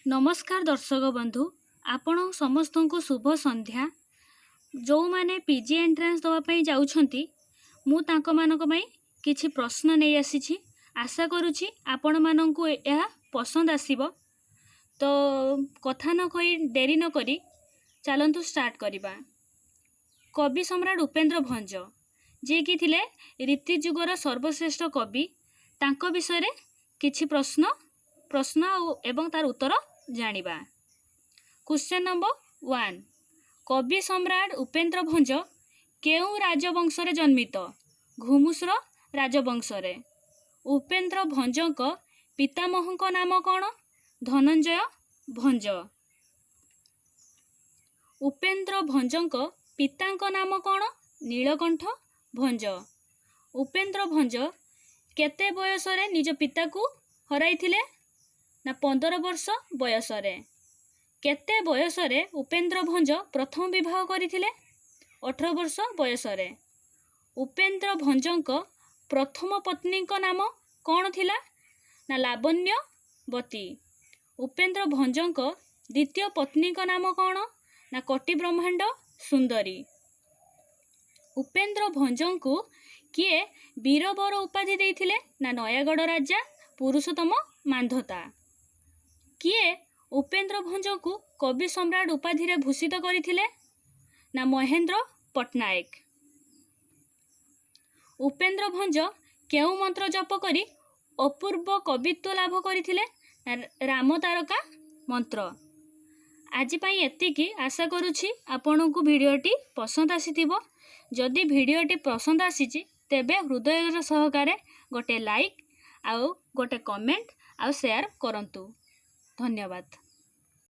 ନମସ୍କାର ଦର୍ଶକ ବନ୍ଧୁ, ଆପଣ ସମସ୍ତଙ୍କୁ ଶୁଭ ସନ୍ଧ୍ୟା। ଯେଉଁମାନେ ପିଜି ଏଣ୍ଟ୍ରାନ୍ସ ଦେବା ପାଇଁ ଯାଉଛନ୍ତି, ମୁଁ ତାଙ୍କମାନଙ୍କ ପାଇଁ କିଛି ପ୍ରଶ୍ନ ନେଇ ଆସିଛି। ଆଶା କରୁଛି ଆପଣମାନଙ୍କୁ ଏହା ପସନ୍ଦ ଆସିବ। ତ କଥା ନ କହି, ଡେରି ନ କରି ଚାଲନ୍ତୁ ଷ୍ଟାର୍ଟ କରିବା। କବି ସମ୍ରାଟ ଉପେନ୍ଦ୍ର ଭଞ୍ଜ, ଯିଏକି ଥିଲେ ରୀତି ଯୁଗର ସର୍ବଶ୍ରେଷ୍ଠ କବି, ତାଙ୍କ ବିଷୟରେ କିଛି ପ୍ରଶ୍ନ ଆଉ ଏବଂ ତାର ଉତ୍ତର ଜାଣିବା। କ୍ୱେଶ୍ଚନ୍ ନମ୍ବର 1, କବି ସମ୍ରାଟ ଉପେନ୍ଦ୍ର ଭଞ୍ଜ କେଉଁ ରାଜବଂଶରେ ଜନ୍ମିତ? ଘୁମୁସର ରାଜବଂଶରେ। ଉପେନ୍ଦ୍ର ଭଞ୍ଜଙ୍କ ପିତାମହଙ୍କ ନାମ କ'ଣ? ଧନଞ୍ଜୟ ଭଞ୍ଜ। ଉପେନ୍ଦ୍ର ଭଞ୍ଜଙ୍କ ପିତାଙ୍କ ନାମ କ'ଣ? ନୀଳକଣ୍ଠ ଭଞ୍ଜ। ଉପେନ୍ଦ୍ର ଭଞ୍ଜ କେତେ ବୟସରେ ନିଜ ପିତାକୁ ହରାଇଥିଲେ? ନା, 15 ବର୍ଷ ବୟସରେ। କେତେ ବୟସରେ ଉପେନ୍ଦ୍ର ଭଞ୍ଜ ପ୍ରଥମ ବିବାହ କରିଥିଲେ? 18 ବର୍ଷ ବୟସରେ। ଉପେନ୍ଦ୍ର ଭଞ୍ଜଙ୍କ ପ୍ରଥମ ପତ୍ନୀଙ୍କ ନାମ କ'ଣ ଥିଲା? ନା, ଲାବଣ୍ୟବତୀ। ଉପେନ୍ଦ୍ର ଭଞ୍ଜଙ୍କ ଦ୍ୱିତୀୟ ପତ୍ନୀଙ୍କ ନାମ କ'ଣ? ନା, କୋଟି ବ୍ରହ୍ମାଣ୍ଡ ସୁନ୍ଦରୀ। ଉପେନ୍ଦ୍ର ଭଞ୍ଜଙ୍କୁ କିଏ ବୀରବର ଉପାଧି ଦେଇଥିଲେ? ନା, ନୟାଗଡ଼ ରାଜା ପୁରୁଷୋତ୍ତମ ମାନ୍ଧତା। କିଏ ଉପେନ୍ଦ୍ର ଭଞ୍ଜଙ୍କୁ କବି ସମ୍ରାଟ ଉପାଧିରେ ଭୂଷିତ କରିଥିଲେ? ନା, ମହେନ୍ଦ୍ର ପଟ୍ଟନାୟକ। ଉପେନ୍ଦ୍ର ଭଞ୍ଜ କେଉଁ ମନ୍ତ୍ର ଜପ କରି ଅପୂର୍ବ କବିତ୍ୱ ଲାଭ କରିଥିଲେ? ନା, ରାମ ତାରକା ମନ୍ତ୍ର। ଆଜି ପାଇଁ ଏତିକି। ଆଶା କରୁଛି ଆପଣଙ୍କୁ ଭିଡ଼ିଓଟି ପସନ୍ଦ ଆସିଥିବ। ଯଦି ଭିଡ଼ିଓଟି ପସନ୍ଦ ଆସିଛି, ତେବେ ହୃଦୟର ସହକାରେ ଗୋଟେ ଲାଇକ୍ ଆଉ ଗୋଟେ କମେଣ୍ଟ ଆଉ ସେୟାର କରନ୍ତୁ। ଧନ୍ୟବାଦ।